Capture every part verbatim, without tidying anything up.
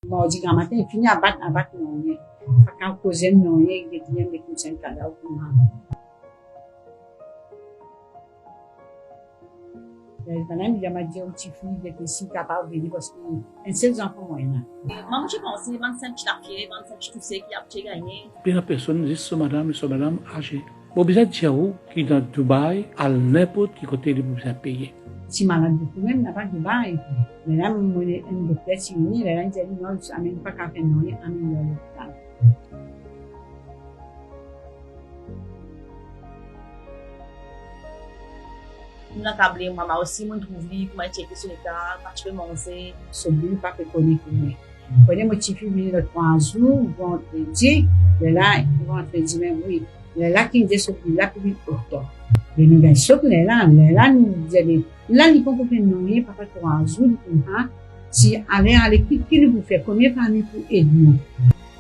Mardi gramatin, fini abat, abat nanye. Pa kav koze nanye, get li, get li enn kadav kouma. Bann-la, li dir mwa, dir, tifi, get li si kapav vini, parski enn sel zanfan mwa ena. Mwa, mo ti panse, bann sinp ti lafiev, bann sinp ti touse, ki ap ti gagne. Pena personn, zis so madam, so madam aze. Mo bizin dir ou ki dan Dubai, al ninport ki kote li pou bizin peye. Ti malad boukou mem laba Dubai. Lerla mo, enn dokter ti vini, lerla li dir li, non, amenn, pa kav fer nanye, amenn li lopital. Mo'nn akable, mwa osi, mo'nn trouv li, kouma ti ete so leta, pa ti pe manze. So bil pa pe kone kouma. Kouma mo tifi vini lor trwa zour, vandredi, lerla, vandredi mem, wi. Lerla ki dir so bil la pou vinn oktob. Me nou gagn sok lerla, lerla nou dir li, la li pankor fer nanye, papa, trwa zour, li kouma, si ale, ale, ki, ki nou pou fer, kouma fami pou ed nou?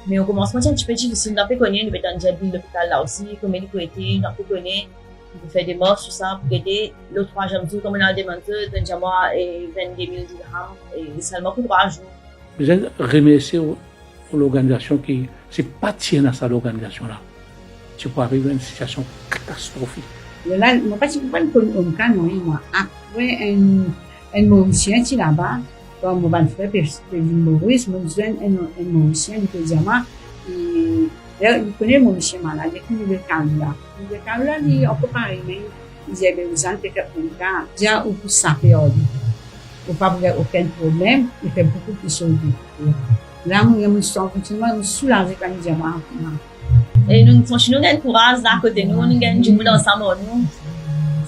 Me o komansman, ti enn tipe difisil, nou pa pe kone, nou pe tann dir bil lopital la osi, kouma li pou ete, nou pa pe kone, nou pou fer demars, tousala, pou gete, lor trwaziem zour, kouma nou al demann zot, zot dir mwa, e, vennde mil dirham, e, selman pou trwa zour. Bizin remersie ou, ou lorganizasion ki, si pa ti ena sa lorganizasion la, ti pou ariv enn sitiasion katastrofik. Lerla, mo pa ti, mo pa ti konn Omka, non, mwa. Apre enn, enn Morisien ti laba, kan mo bann frer pe, pe vinn Moris, mo zwenn enn, enn Morisien, li pe dir mwa, li, li kone Morisien malad, li ete Nouvelle Caroline la. Nouvelle Caroline la, li ankor parey, me li dir, be, ouzan pe fer Omka. Dir ou pou sape ar li. Ou pa pou gagn okenn problem, li fer boukou pli solid. La, mo, mo santi mwa, mo soulaze kan li dir mwa, mwa. E nou, franseman, nou gagn kouraz la, kote nou, nou gagn dimoun ansam ar nou.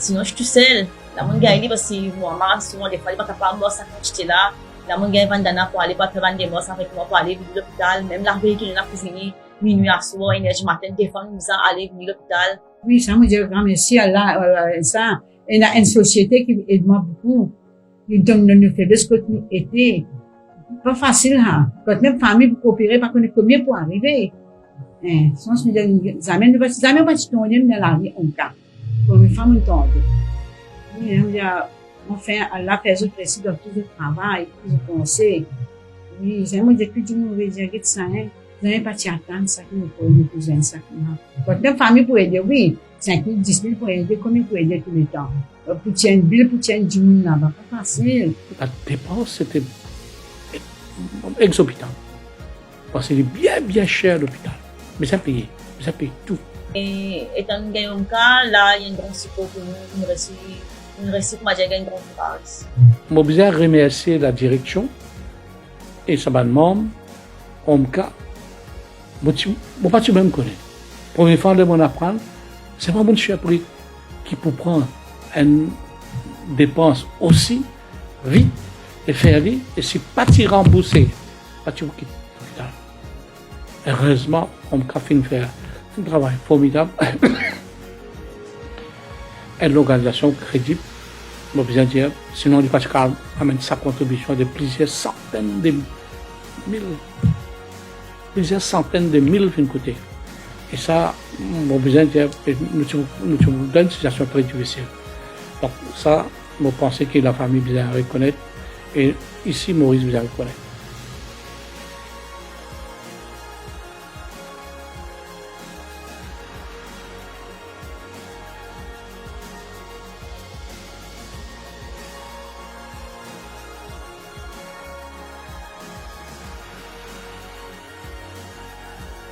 Sinon, ti tousel. La, mo'nn gagn li, parski mwa, mwa, souvan, defwa, li pa kapav mars sa kantite la. La, mo'nn gagn vandana pou ale, pou al fer bann demars avek mwa, pou ale vini lopital. Mem laveil ki nou ena pou vini, minwi, aswar, enn er dimatin, defwa nou bizin ale vini lopital. Wi, sa, mo dir gran mersi a la, euh, sa, ena enn sosiete ki ed mwa boukou. Nou donn nou, nou febles kot nou ete. Pa fasil, ha. Kan mem fami pou koopere, pa kone kouma pou arive. Eh, sans, nou dir, zame nou pa ti, zame nou pa ti tande dan lavi Omka. Premie fwa mo'nn tande. Wi, nou dir, anfin, Allah fer zot resi dan tou zot travay, tou zot panse. Wi, zame mo dir, ki dimoun mo pe dir, get sa, hein. Zame pa ti atann sa ki nou pou, nou pou zwenn sa ki nou. Kan mem fami pou ede, wi. Sink mil, dis mil pou ede, kouma pou ede touletan? Pou ti enn bil, pou ti enn dimoun laba, pa fasil. La depans, sete exorbitan. Parski li bien, bien ser, lopital. Bizin peye, bizin pey tou. E etan nou gagn Omka, la, li enn gran sipor pou nou, nou resi, nou resi, kouma dir, gagn gran kouraz. Mo bizin remersie ladireksion e sa bann manm, Omka, mo ti, mo pa ti mem kone. Premie fwa ler mo'nn aprann, se pa mo'nn sirpriz ki pou pran enn depans osi vit e fer li, e si pa ti ranbourse, pa ti pou kit lopital. Erezman, Omka finn fer enn travay formidab. Enn lorganizasion kredib, mo bizin dir, sinon li pa ti kapav amenn sa kontribision de plizier santenn de mil, plizier santenn de mil finn koute. E sa, mo bizin dir, nou ti, nou ti dan enn sitiasion tre difisil. Donk sa, mo panse ki lafami bizin rekonet, e isi Moris bizin rekonet.